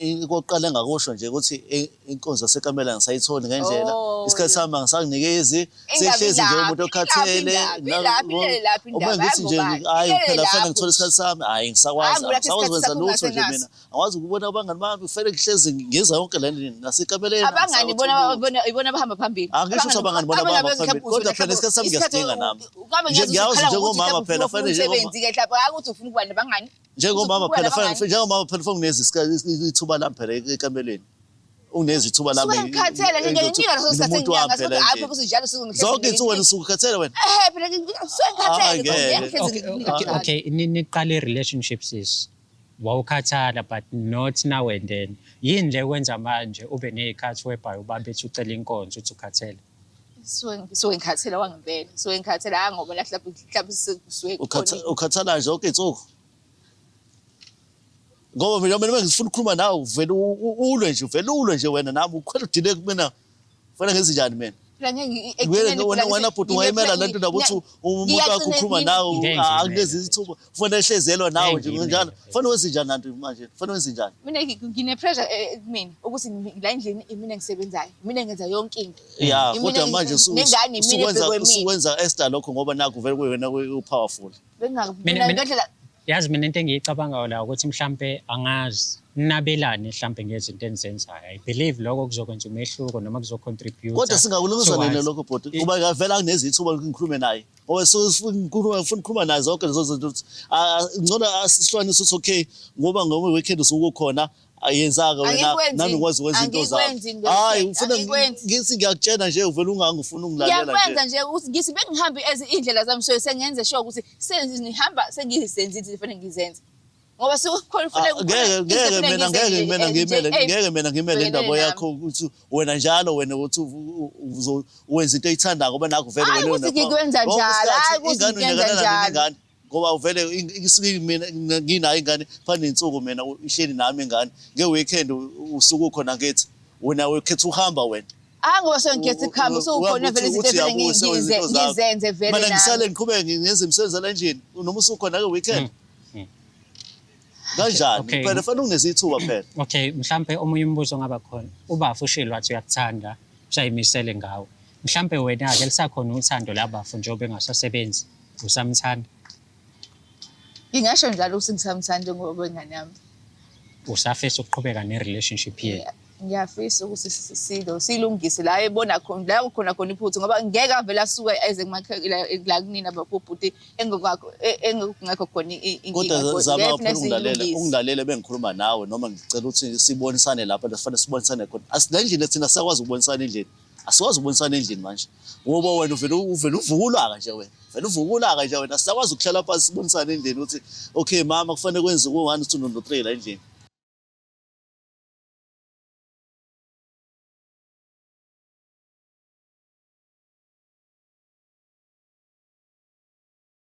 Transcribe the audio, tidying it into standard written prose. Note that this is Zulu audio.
Okokuqala engakusho nje ukuthi inkonzo yasekamela angisayitholi ngendlela. Oh, Isikhathi sami angisanginikezi. Ingabi Sehlezi nje umuntu laphi, okhathele. ilaphi indaba, ilaphi, ilele laphi Uma indaba, ngithi nje hhayi ngobani, hhayi ilele phela kufanele lapho ngithole isikhathi sami, hhayi Hhayi ngisakwazi, ngoba lapho angisakwazi isikhathi ukwenza sakho lutho nje ungasenaso. mina. Angikwazi ukubona abangani bami, kufanele ngihlezi ngenza yonke le nto nasekameleni Abangani angisakwazi bona lutho. bona ibona abahamba phambili. Angisho ukuthi abangani bona Abangani abahamba phambili, mhlawumbe kodwa phela isikhathi sami isikhathi ngiyasidinga nami. Ngabe Nje ngiyazi ngiyazi ukhala ngokuthi njengomama mhlawumbe phela ufuna fanele njengoma umsebenzi ke mhlawumbe hayi ukuthi ufuna ukuba nabangani. Njengomama Uzoqhubeka phela fanele nabangani. njengomama phela fanele nginikeze ithuba lami phela ekamelweni. Unginikeze ithuba lami. Suke ngikhathele nje ngiyanika leso sikhathi Ngiwumuntu wami enginyanga phela sokuthi hayi endlini. ukuthi njalo suke ngihlezi Zonke insuku wena usuke ukhathele wena. Eh phela suke ngikhathele Ah, ngeke. ngihlezi Okay, ngikunika okay, njalo. okay. Niqale relationship sis. Wawukhathala but not now and then. Yini le kwenza manje ube ney'khathi whereby ubaba ethi ucela inkonzo uthi ukhathele? Suke ngikhathele wangempela. Suke ngikhathele hayi ngoba la mhlawumbe mhlawumbe suke Ukhathala nje zonke insuku. Ngoba mina mina ngifuna ukukhuluma nawe uvele ulwe nje uvele ulwe nje wena nami ukhwela udile kumina. Kufanele ngenze njani mina? Phela ngeke Wena wena wena bhuti ungayimela le nto ndaba uthi umuntu wakho ukhuluma nawe Ngeke ngiyimele. akunikeza ithuba kufanele ehlezelwa nawe Ngeke nje ngiyimele. njalo kufanele wenze njani nanto manje kufanele wenze njani Mina ngine-pressure kumina ukuthi la endlini imina engisebenzayo, imina engenza yonke into. Ya Imina kodwa manje nengane imina usukwenza ebhekwe mina. usukwenza Esther lokho ngoba nakhu vele kuwena u-powerful. Bengingaku- Mina- mina mina- ngendlela Yazi mina into engiyicabangayo la ukuthi mhlampe angazi ninabelane mhlampe ngezinto enizenzayo. I believe lokho kuzokwenza umehluko noma kuzocontribute. Kodwa singakulungisa nini lokho bhuti? Kuba ngavela anginezi ithuba lokuthi ngikhulume naye. Ngoba ngikhuluma ngifuna ukukhuluma naye zonke lezo zinto ukuthi ngcono asihlukanise ukuthi okay ngoba ngoba weekend usuke ukhona ayenzaka wena Angikwenzi. nami ngikwazi ukwenza into zami. Angikwenzi into Hayi weekend, ufuna angikwenzi. ngithi ngiyakutshena nje uvela ungangifuni ungilalela nje. Ngiyakwenza nje ukuthi ngithi bengihambe ezi indlela zami so sengenze sure ukuthi sengihamba sengizenzile izinto efanele ngizenze. Ngoba sekukhona Ah, kufanele ngeke ngeke mina ngeke mina ngimele ngeke mina ngimele indaba yakho ukuthi wena njalo wena ukuthi wenza into oyithandayo ngoba nakho vele Hhayi wena ukuthi ngikwenza Wonke njalo, isikhathi hhayi ukuthi ingane ngikwenza unakelana nini njalo. ingane ngoba uvele isuke mina nginayo ingane phana ney'nsuku mina ihleli nami ingane nge-weekend usuke ukhona ngithi wena ukhetha uhamba wena Hayi ngoba sengikhetha ukuhamba usukhona vele izinto Uthi efanele uyabuya, sewenza izinto zakho. ngizenze vele Mina ngisale nami. ngiqhubeke ngenze imisebenzi yala endlini noma usukhona ke-weekend kanjani Okay. phela fanele ungineze ithuba phela Okay, mhlampe omunye umbuzo ongaba khona. Ubafo ushilo wathi uyakuthanda, usayimisele ngawe. Mhlampe wena-ke lisakhona uthando la bafo njengoba engasasebenzi, usamthanda? Ngingasho njalo ukuthi ngisamthanda ngoba wengane yami. Usafisa ukuqhubeka ne-relationship yenu? Ngiyafisa ukuthi silo silungise la ebona khona la kukhona khona iphutha ngoba ngeke avele asuke eze la kunina bakubhuti engekho engekho khona inkinga Kodwa zama kakhulu ungilalela ungilalele bengikhuluma nawe noma ngicela ukuthi sibonisane lapha kufanele sibonisane khona. Asinendlini thina sakwazi ukubonisana endlini. Asikwazi ukubonisana endlini manje ngoba wena uvele uvele uvukulaka nje wena. Vele uvukulaka nje wena. Asisakwazi ukuhlala phansi sibonisane endlini ukuthi okay mama kufanele kwenziwe u-1 2 no 3 la endlini.